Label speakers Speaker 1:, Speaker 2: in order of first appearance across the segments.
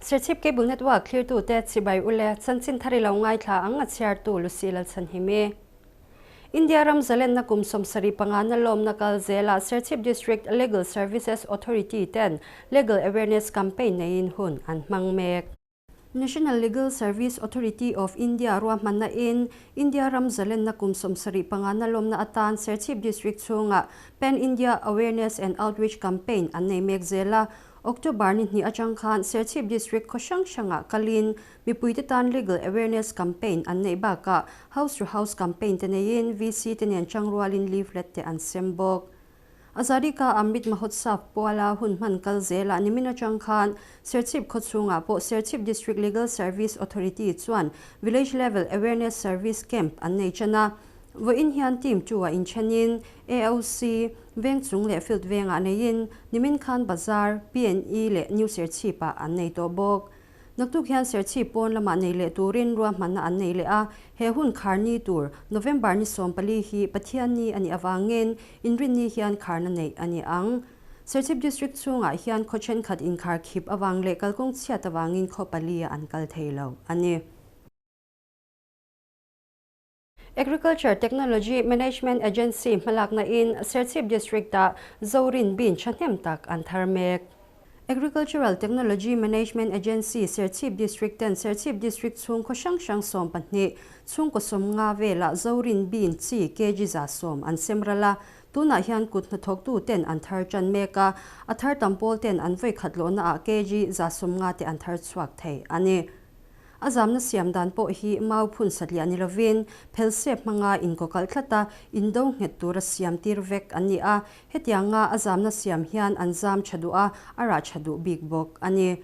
Speaker 1: Serchhip Cable Network thlirtute chibai ule chanchin thar i lo ngaithla ang a chhiartu Lucy Lalchhanhimi. India ram zalenna kum 75 na lawmna kal zela Serchhip District Legal Services Authority ten Legal Awareness Campaign neiin hun an hmang mek. National Legal Service Authority of India ruahmanna in India ram zalenna kum 75 na lawmna atan Serchhip District chhunga Pan India Awareness and Outreach Campaign an nei mek zela. October ni hnih atang khan Serchhip District khaw hrang hrangah kalin mipuite tan Legal Awareness Campaign an neih bakah House to House Campaign te neiin VC te nen changrualin leaflet te an sem bawk. Azadi Ka Amrit Mahotsav puala hun hman kal zelah nimin atang khan Serchhip khaw chhungah pawh Serchhip District Legal Service Authority chuan Village Level Awareness Service Camp an nei tan a. Vawiin hian team 2 ah inthenin AOC veng chung leh field vengah neiin nimin khan Bazar, PNE leh New Serchhip ah an nei tawh bawk. Naktuk hian Serchhip pawn lamah nei leh turin ruahmanna an nei leh a, he hun khar ni tur November ni 14 hi Pathian ni a nih avangin inrin ni hian kharna neih a ni ang. Serchhip District chhungah hian khaw thenkhat inkhar khip awang leh kalkawng chhiat awangin khaw pali an kal thei lo a ni. Agriculture Technology Management Agency hmalakna in Serchhip District ah Zorin bean thahnem tak an thar mek. Agricultural Technology Management Agency Serchhip District ten Serchhip District chhung khaw hrang hrang 12 chhungkaw 50 velah Zorin bean chi kg 110 an sem ral a. Tunah hian kut hnathawktu ten an thar tan mek a, a thar tam pawl ten an voi khat lohna ah kg 150 te an thar chhuak thei a ni. A zamna siam dan pawh hi mau phun satliah ni lovin phel sep hmanga in kaw kal thlata in do nghet tura siam tir vek an ni a. Hetianga a zamna siam hian an zam thadu a, a rah thadu bik bawk a ni.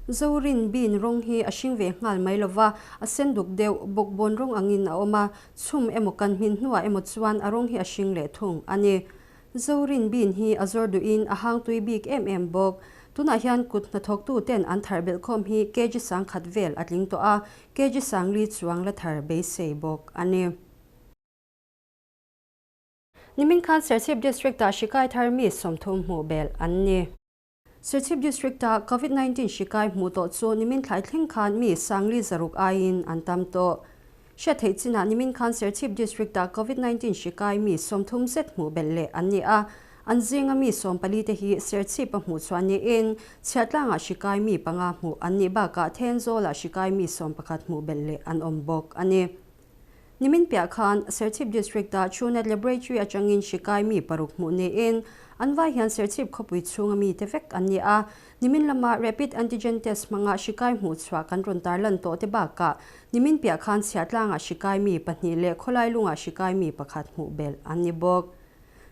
Speaker 1: Zorin bean rawng hi a hring ve nghal mai lova, a sen duk deuh bawk bawn rawng angin a awm a, chhum emaw kan hmin hnuah emaw chuan a rawng hi a hring leh thung a ni. Zorin bean hi a zawr duhin a hang tui bik em em bawk. Tunah hian kut hnathawktu ten an thar belh khawm hi kg 100 vel a tling tawh a, kg 4 chuang la thar beisei bawk a ni. Nimin khan Serchhip District ah hrikai thar mi 30 hmuh bel an ni. Serchhip District ah COVID-19 hrikai hmuh tawh chu nimin thlai thleng khan mi 406 aiin an tam tawh. Hriat theih chinah nimin khan Serchhip District ah COVID-19 hrikai mi 30 zet hmuh belh leh an ni a. An zinga mi 14 te hi Serchhip a hmuh chuan niin chhiatlangah hrikai mi 5 hmuh an ni bakah Thenzawl ah hrikai mi 11 hmuh belh leh an awm bawk a ni. Nimin piah khan Serchhip District ah Truenat Laboratory atangin hrikai mi 6 hmuh niin an vai hian Serchhip khawpui chhunga mi te vek an ni a. Nimin lama rapid antigen test hmanga hrikai hmuh chhuah kan rawn tarlan tawh te bakah nimin piah khan chhiatlangah hrikai mi 2 leh khawlai lungah hrikai mi 1 hmuh belh an ni bawk.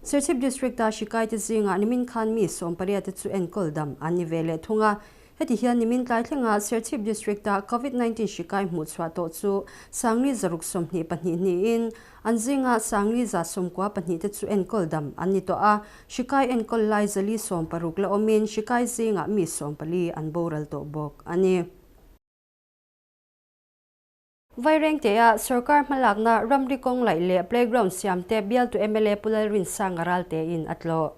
Speaker 1: Serchhip District ah hrikai te zingah nimin khan mi 18 te chu enkawl dam an ni ve leh thunga. Heti hian nimin tlai thlenga Serchhip District ah COVID-19 hrikai hmuh chhuah tawh chu 422 niin an zinga 492 te chu enkawl dam an ni tawh a. Hrikai enkawl lai 460 la awmin hrikai zingah mi 14 an boral tawh bawk a ni. Vaireng te a sarkar hmalakna ramri kawng laih leh playground siam te bialtu MLA Pu Lalrinsanga Ralte in a tlawh.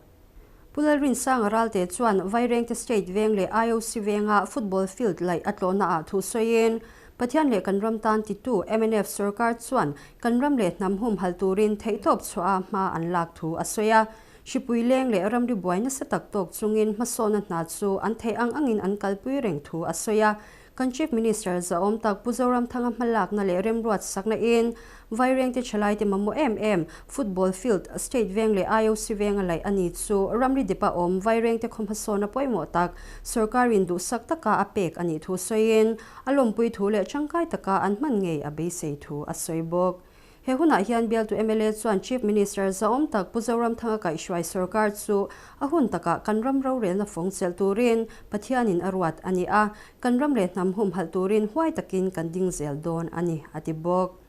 Speaker 1: Pu Lalrinsanga Ralte chuan Vaireng te state veng leh IOC venga football field laih a tlawhna ah thu sawiin Pathian leh kan ram tan titu MNF sarkar chuan kan ram leh hnam hum hal turin theihtawp chhuah a hma an lak thu a sawi a. Hripui leng leh ramri buai nasa tak tawk chungin hmasawna hna chu an thei ang angin an kalpui reng thu a sawi a. Kan Chief Minister Zaom tak Pu Zoramthanga hmalakna leh remruat sakna in Vaireng te thalai te mamawh em em football field state veng leh IOC venga laih ani chu ramri depa awm Vaireng te khaw hmasawna pawimawh tak sarkarin duhsak taka a pek ani thu sawiin a lawmpui thu leh tangkai taka an hman ngei a beisei thu a sawi bawk. He hunah hian bialtu MLA chuan Chief Minister Zaom tak Pu Zoramthanga kaihhruai sarkar chu a hun takah kan ram rorelna fawng chelh turin Pathianin a ruat ani a, kan ram leh hnam hum halh turin huai takin kan ding zel dawn ani a ti bawk.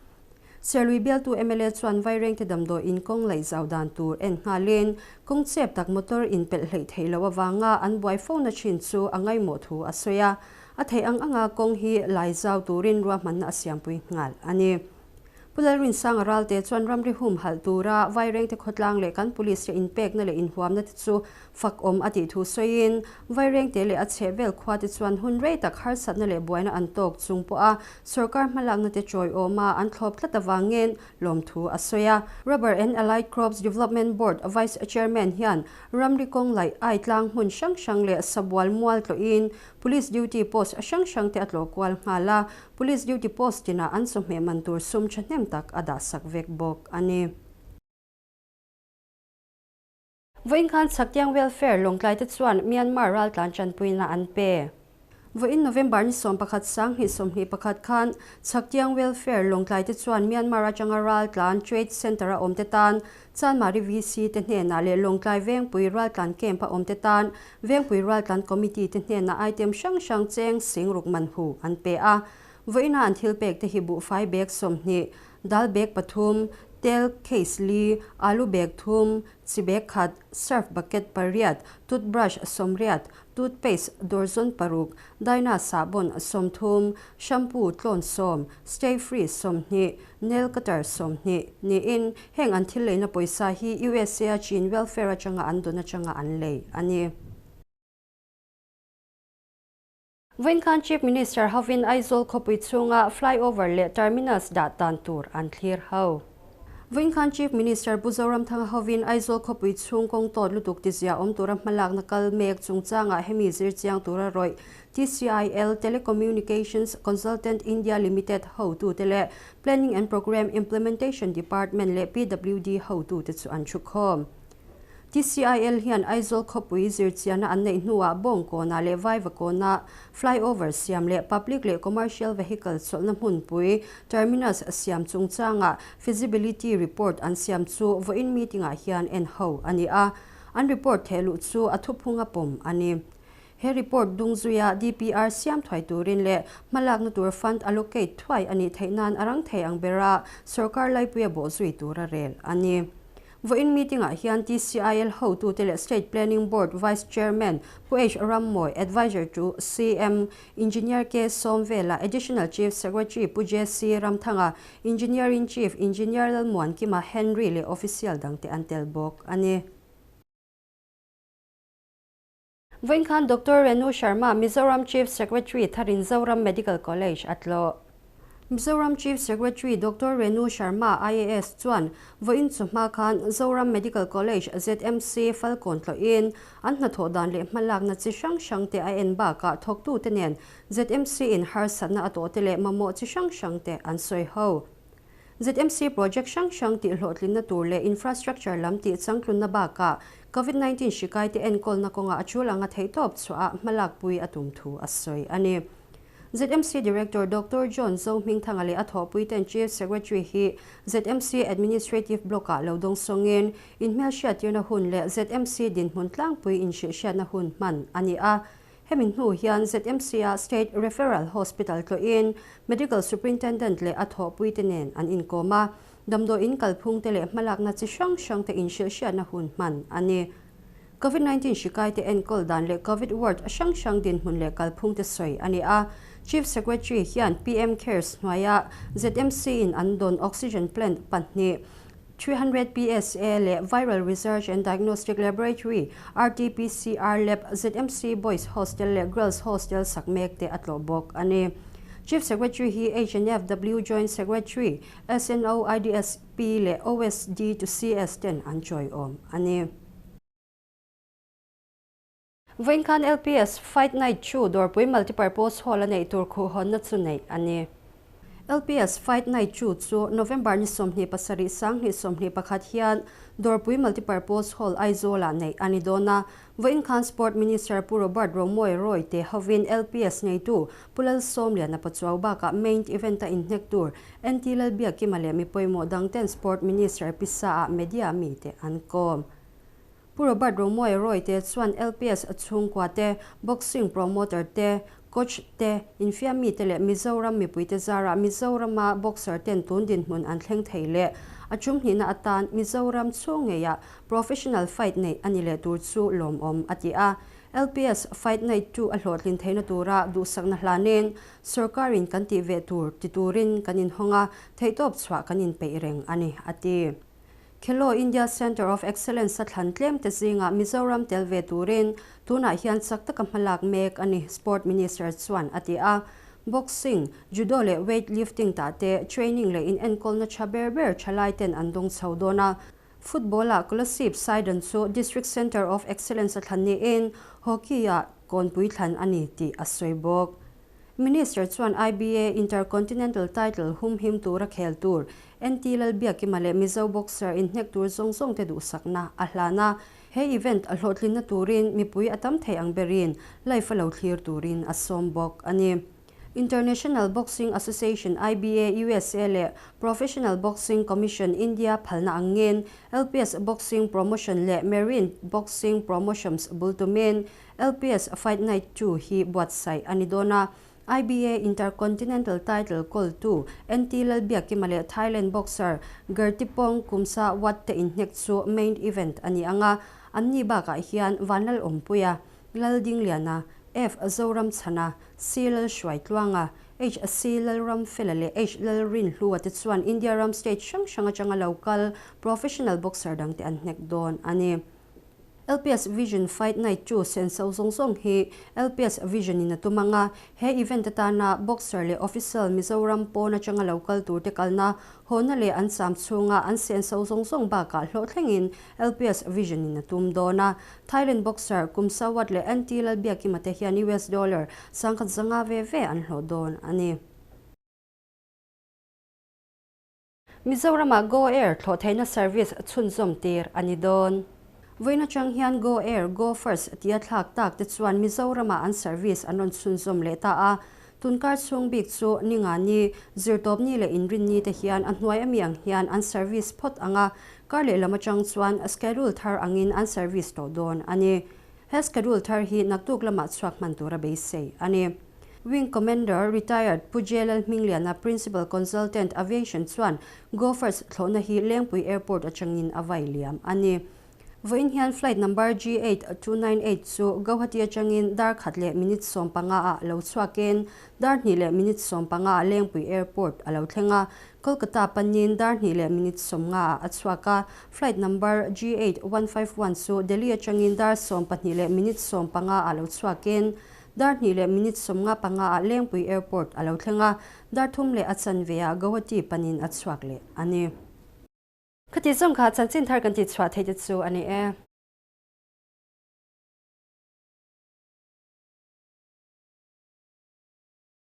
Speaker 1: Serlui bialtu MLA chuan Vaireng te damdawi in kawng laih zau dan tur en nghalin kawng chep tak motor in pelh hleih thei lo awanga an buai fo na thin chu a ngaimawh thu a sawi a. A thei ang anga kawng hi lai zau turin ruahmanna a siampui nghal ani. Pu Lalrinsanga Ralte chuan ramri humhalh tura Vairengte khawtlang leh kan Police te inpekna leh inhuamna te chu fak awm a tih thu sawiin, Vairengte leh a chhehvel khua te chuan hun rei tak harsatna leh buaina an tawk chung pawha sorkar hmalakna te chawiawma an thlawp tlat avangin lawmthu a sawi a. Rubber and Allied Crops Development Board Vice Chairman hian ramri kawng laih aitlang hmun hrang hrang leh sabual mual tlawhin Police duty post hrang hrang te a tlawh kual nghal a, Police duty post tinah an chawhmeh man tur sum thahnem tak a dahsak vek bawk a ni. Vawiin khan Chhaktiang Welfare Lawngtlai te chuan Myanmar raltlan tanpuina an pe. Vawiin November ni 11 2021 khan Chhaktiang Welfare Lawngtlai te chuan Myanmar atanga raltlan Trade Centre a awm te tan Chanmari VC te hnenah leh Lawngtlai Vengpui Raltlan Camp a awm te tan Vengpui Raltlan Committee te hnenah item hrang hrang cheng sing ruk man hu an pe a. Vawiina an thil pek te hi buhfai bag 20, dal bag pathum, tel case li, alu bag thum, chi bag khat, surf bucket pariat, toothbrush 80, toothpaste dozen paruk, Dyna sahbawn 30, shampoo tlawn 10, stay free 20, nail cutter 20 niin heng an thil leina pawisa hi USA a Chin welfare atanga an dawn atanga an lei a ni. Vawiin khan Chief Minister hovin Aizawl khawpui chhunga flyover leh terminals dah tan tur an thlir ho. Vawiin khan Chief Minister Pu Zoramthanga hovin Aizawl khawpui chhung kawng tawt lutuk tizia awm tura hmalakna kal mek chungchangah hemi zir chiang tura rawih TCIL Telecommunications Consultant India Limited hotute leh Planning and Programme Implementation Department leh PWD hotute chu an thu khawm. TCIL hian Aizawl khawpui zirchiana an neih hnuah Bawngkawnah leh Vaivakawnah flyover siam leh public leh commercial vehicle chawlhna hmunpui terminus siam chungchangah feasibility report an siam chu vawiin meeting-ah hian en ho a ni a. An report thehluh chu a thuphunga pawm a ni. He report dungzuia DPR siam thuai turin leh hmalakna tur fund allocate thuai a nih theih nan a rang thei ang bera sorkar laipuia bawhzui tura rel a ni. Vawiin meeting-ah hian TCIL hotute leh State Planning Board Vice Chairman Pu H Rammawi, Advisor to CM, Engineer K Sawmvela, Additional Chief Secretary Pu JC Ramthanga, Engineer-in-Chief Engineer Lalmuankima Henry leh official dangte an tel bawk a ni. Vawiin khan Doctor Renu Sharma, Mizoram Chief Secretary tharin Zoram Medical College a tlawh. Mizoram Chief Secretary Doctor Renu Sharma, IAS chuan vawiin chu hma khan Zoram Medical College, ZMC, Falkawn tlawhin an hnathawh dan leh hmalakna chi hrang hrang te a en bakah thawktute nen ZMC in harsatna a tawhte leh mamawh chi hrang hrang te an sawi ho. ZMC project hrang hrang tih hlawhtlinna tur leh infrastructure lam tih changtlunna bakah Covid-19 hri-kaite enkawlna kawngah a tul anga theihtawp chhuah a hmalakpui a tum thu a sawi a ni. ZMC Director Doctor John Zohmingthanga leh a thawhpuiten Chief Secretary hi ZMC Administrative Block-ah lo dawng sawngin inhmelhriattirna hun leh ZMC dinhmun tlangpui inhrilhhriatna hun hman a ni a. Hemi hnu hian ZMC-a State Referral Hospital tlawhin Medical Superintendent leh a thawhpuite nen an inkawm a, damdawiin kalphungte leh hmalakna chi hrang hrangte inhrilhhriatna hun hman a ni. Covid-19 hrikaite enkawl dan leh Covid ward hrang hrang dinhmun leh kalphungte sawi a ni a. Chief Secretary hian PM Cares hnuaia ZMC-in an dawn oxygen plant pahnih, 300 PSA leh Viral Research and Diagnostic Laboratory, RT-PCR Lab, ZMC Boys Hostel leh Girls Hostel sak mek te a tlawh bawk a ni. Chief Secretary hi HNFW Joint Secretary, SNO, IDSP leh OSD to CS ten an chawiawm a ni. Vawiin khan LPS Fight Night chu Dawrpui Multipurpose Hall a neih tur khuhhawnna chu neih a ni. LPS Fight Night chu chu November ni 27 2021 hian Dawrpui Multipurpose Hall Aizawl-ah neih a ni dawn a. Vawiin khan Sport Minister Pu Robert Romawia Roy te hovin LPS neitu Pu Lalsawmliana Pachuau bakah main event-a inhnek tur NT Lalbiakima leh mi pawimawh dangten Sport Minister Pisa-ah media mite an kawm. Pu Robert Romawia Roy te chuan LPS a chhungkua te, boxing promoter te, coach te, infiammi te leh Mizoram mipui te zarah Mizorama boxer ten tun dinhmun an thleng thei leh a chumhnihna atan Mizoram chhung ngeiah professional fight neih a ni leh tur chu lawmawm a ti a. LPS Fight Night 2 a hlawhtlin theihna tura duhsakna hlanin sorkarin kan tih ve tur ti turin kan inhawng a, theihtawp chhuah kan inpeih reng a ni, a ti. Khelo India Centre of Excellence a thlan tlem te zingah Mizoram tel ve turin tunah hian chak taka hmalak mek a ni, Sport Minister chuan a ti a. Boxing, Judo leh Weight Lifting tah te training leh inenkawlna tha ber ber thalai ten an dawng chho dawn a. Football-ah Kolasib Saidan chu District Centre of Excellence a thlan niin Hockey-ah Kawnpui thlan a ni tih a sawi bawk. Minister chuan IBA Intercontinental title humhim tura khel tur NT Lalbiakima leh Mizo boxer inhnek tur zawng zawngte duhsakna a hlan a. He event a hlawhtlinna turin mipui a tam thei ang berin live a lo thlir turin a sawm bawk a ni. International Boxing Association, IBA, USA leh Professional Boxing Commission, India phalna angin LPS Boxing Promotion leh Marine Boxing Promotions bul tumin LPS Fight Night 2 hi buatsaih a ni dawn a. IBA Intercontinental title kawltu NT Lalbiakima leh Thailand boxer Gertipong Kumsa Wat te inhnek chu main event a ni ang a, anni bakah hian Vanlal Awmpuia, Laldingliana, F Zoramchhana, C Lalhruaitluanga, H C Lalramfela leh H Lalrinhlua te chuan India ram state hrang hrang atanga lo kal professional boxer dangte an hnek dawn a ni. LPS Vision Fight Night chu senso zawng zawng hi LPS Vision in a tum ang a, he event atana boxer leh official Mizoram pawn atanga lo kal turte kalna hawna leh an cham chhunga an senso zawng zawng bakah hlawhthlengin LPS Vision in a tum dawn a. Thailand boxer Kum Sawat leh NT Lalbiakima te hian US dollar 1500 ve ve an hlawh dawn a ni. Mizoramah Go Air thlawh theihna service chhunzawm tir a ni dawn. Vawiin atang hian Go Air, Go First tia thlak tak te chuan Mizoramah an service an rawn chhunzawm leh ta a. Tunkar chhung bik chu ninga ni, zirtawpni leh inrinni te hian a hnuai ami ang hian an service phawt ang a, kar lehlam atang chuan schedule thar angin an service tawh dawn a ni. He schedule thar hi naktuk lamah chhuak hman tura beisei a ni. Wing Commander, Retired, Pu JLL Hmingliana, Principal Consultant, Aviation chuan Go First thlawhna hi Lengpui Airport atangin a vai liam a ni. Vawiin hian flight number G8298 chu Guwahati atangin dar khat leh minute 15 ah lo chhuakin dar hnih leh minute 15 ah Lengpui Airport a lo thleng a, Kolkata panin dar hnih leh minute 50 ah a chhuak a, flight number G8151 chu Delhi atangin dar 12 leh minute 15 ah lo chhuakin dar hnih leh minute 55 ah Lengpui Airport a lo thleng a, dar thum leh a chanve ah Guwahati panin a chhuak leh a ni. Khati zawng kha chanchin thar kan tih chhuah theih te chu a ni e.